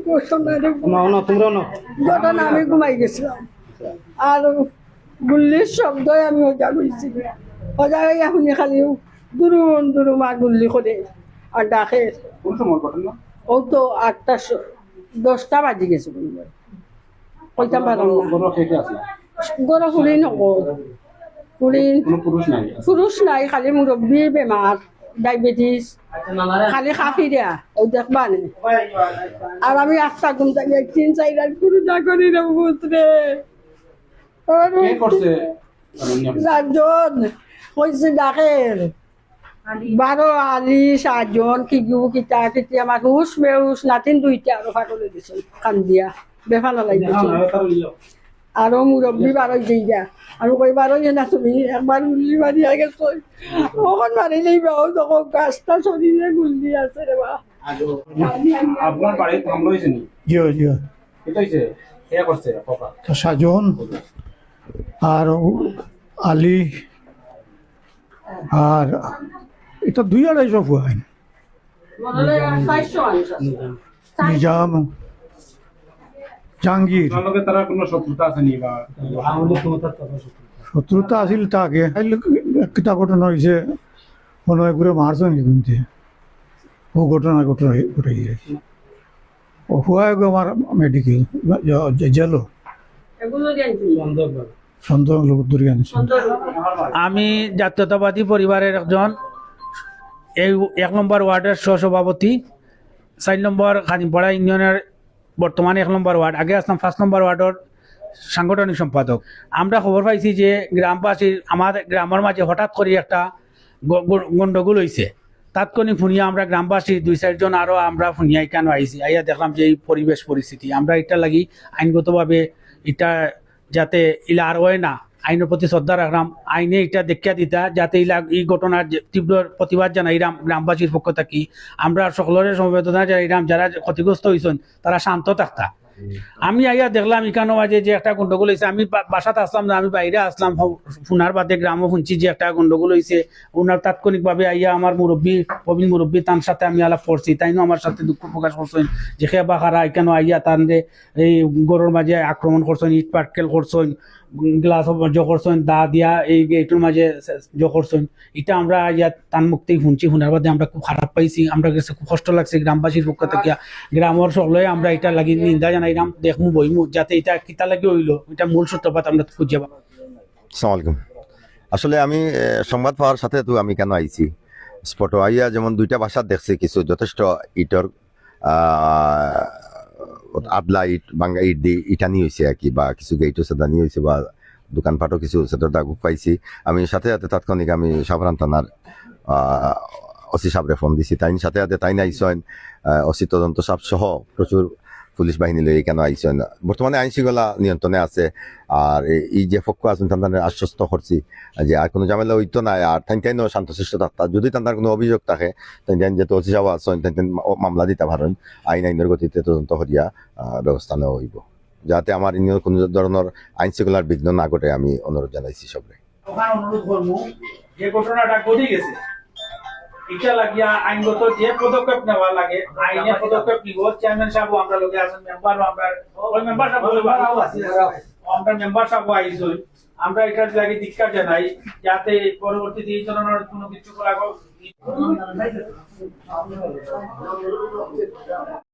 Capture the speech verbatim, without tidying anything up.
ঘটনা রে, না, না, তোমরা না। ঘটনা আমি ঘুমাই গেছিলাম, আর গুল্লির শব্দে আমি সজাগ অইছি। সজাগ অইয়া হুনি খালি দুরুম দুরুম আর গুল্লি করে আর ডাকে। কোন সময় ঘটনা? ও তো আটটা স-, দশটা বাজি গেছে মনে হয়। কইতাম পারলাম না। ঘরো কে কে আছে? ঘরো ফুড়িন অকল। ফুড়িন। কোনো পুরুষ নাই? পুরুষ নাই, খালি মুরব্বি বেমার, ডায়াবেটিস, খালি কাফিরা, ও দেখবা নে। আর আমি আস্তা ঘুম থাকি তিন চাইর রাইত ঘুম না করি রে পুত রে। আর কে করছে? রাজন, কইছে ডাকের। বারো আলি, সাজন, কিগু, কিতা, কিতি, আমার হুশ বেহুশ, নাতিন দুইটা আরো পাগল অই গেছে, কান্দিয়া, বেফানা লাগি গেছে। আরো মুরব্বি বারো যাইগা। আমি কই, "বারো ইয়ে না তুমি, একবার গুল্লি মারিয়া গেছো।" তখন মারি লইবা, ও তখন গাছটা শরীরে গুল্লি আছে রে বা। আপনার বাড়িত হামলা হয়েছে নি? জি, জি। এটা হয়েছে, কে করছে, খোকা? তো সাজন আর ও আলী আর এটা দুই আড়াইশো ফুয়া হয়। নিজাম, জাহাঙ্গীর। আপনার লগে তারা কোনো শত্রুতা আছে নি বা? শত্রুতা আছিল তা আগে। কিতা ঘটনা হয়েছে, মনে হয় ঘুরে মারছে নি ঘুমতে। ও ঘটনা ঘটে, ঘটে গিয়েছে। ও ফুয়া গো আমার মেডিকেল, জে-, জেলো। সন্দেহ লোক ধরে আনছে। আমি জাতীয়তাবাদী পরিবারের একজন, এই এক নম্বর ওয়ার্ডের সহসভাপতি, চার নম্বর খাদিমপাড়া ইউনিয়নের বর্তমানে এক নম্বর ওয়ার্ড, আগে আসলাম পাঁচ নম্বর ওয়ার্ডের সাংগঠনিক সম্পাদক। আমরা খবর পাইছি যে গ্রামবাসীর, আমাদের গ্রামের মাঝে হঠাৎ করে একটা গ-, গ-, গন্ডগোল হইছে। তাৎক্ষণিক হুনিয়া আমরা গ্রামবাসী দুই চারজন আরো আমরা হুনিয়া এখানে আইছি, আইয়া দেখলাম যে এই পরিবেশ পরিস্থিতি, আমরা এটা লাগি আইনগতভাবে এটা যাতে ইলা আর হয় না, আইনের প্রতি শ্রদ্ধা রাখলাম, আইনে এটা দেখিয়া দিতা যাতে ইলা এই ঘটনার যে তীব্র প্রতিবাদ জানাইলাম গ্রামবাসীর পক্ষ থাকি। আমরা সকলের সমবেদনা জানাইলাম যারা ক্ষতিগ্রস্ত হইছেন তারা শান্ত থাকতা। আমি আইয়া দেখলাম এখানো মাঝে যে একটা গন্ডগোল হইছে, আমি বা-, বাসাত আসলাম না, আমি বাইরে আসলাম, হ-, হুনার বাদে গ্রামও হুনছি যে একটা গন্ডগোল হইছে। ওনার তাৎক্ষণিকভাবে আইয়া আমার মুরব্বী, প্রবীণ মুরব্বী, তার সাথে আমি আলাপ করছি, তাইনও আমার সাথে দুঃখ প্রকাশ করছেন যে কে বা কারা এখানো আইয়া তানরে এই ঘরর মাঝে আক্রমণ করছেন, ইট পাটকেল করছেন, গ্লাস জো করছেন, দা দিয়া এই গেটর মাঝে জো করছেন। এটা আমরা ইয়া তান মুখ থেকে শুনছি, শোনার বাদে আমরা খুব খারাপ পাইছি, আমরা গেছে খুব কষ্ট লাগছে। গ্রামবাসীর পক্ষ থেকে, গ্রামর সকলে আমরা এটা লাগি নিন্দা জানাইলাম, দেখমু বইমু যাতে এটা কিতা লাগি হইলো, এটা মূল সূত্রপাত আমরা খুঁজে পাই। আসসালামু আলাইকুম। আসলে আমি, এ, সংবাদ পাওয়ার সাথে তো আমি কেন আইছি স্পটো আইয়া, যেমন দুইটা বাসাত দেখছি কিছু যথেষ্ট ইটর, আহ, আদলা ইট, ভাঙ্গা ইট দিয়ে ইটানি হইছে আর কি, বা কিছু গেটও সেদানি হইছে, বা দোকানপাটও কিছু সেদর দাগ পাইছি। আমি সাথে সাথে তাৎক্ষণিক আমি সাভারান থানার, আহ, ওসি সাহেবরে ফোন দিছি, তাইন সাথে সাথে তাইন আইসইন, আহ, ওসি তদন্ত সাহেব সহ প্রচুর পুলিশ বাহিনী লই এখানে আইসইন। বর্তমানে আইন শৃঙ্খলা নিয়ন্ত্রণে আছে। আর এ-, এই যে পক্ষ আছেন, তাদের আশ্বস্ত করছি যে আর কোনো ঝামেলা হইতো না, আর তাইন তাইনও শান্তশিষ্ট থাকতা। যদি তাদের কোনো অভিযোগ থাকে, তাইন তাইন যেহেতু ওসি সাহেব আছেন, তাইন তাইন মা-, মামলা দিতে পারেন, আইন আইনের গতিতে তদন্ত করিয়া, আহ, ব্যবস্থা নেওয়া হইব, যাতে আমার ইনিও কোনো ধরনের আইন শৃঙ্খলার বিঘ্ন না ঘটে, আমি অনুরোধ জানাইছি সবরে। ওখানে অনুরোধ করবো, যে ঘটনাটা ঘটে গেছে, এটা লাগিয়া আইনগত যে পদক্ষেপ নেওয়া লাগে, আইনের পদক্ষেপ নিব। চেয়ারম্যান সাহেবও আমরা লগে আছেন, মেম্বারও আমরা, ওই মেম্বার সাহেব বলে বারো আছে, আমরা মেম্বার সাহেবও আইসই। আমরা এটার লাগি ধিক্কার জানাই, যাতে পরবর্তীতে এই ধরনের কোনো কিছু করা হোক।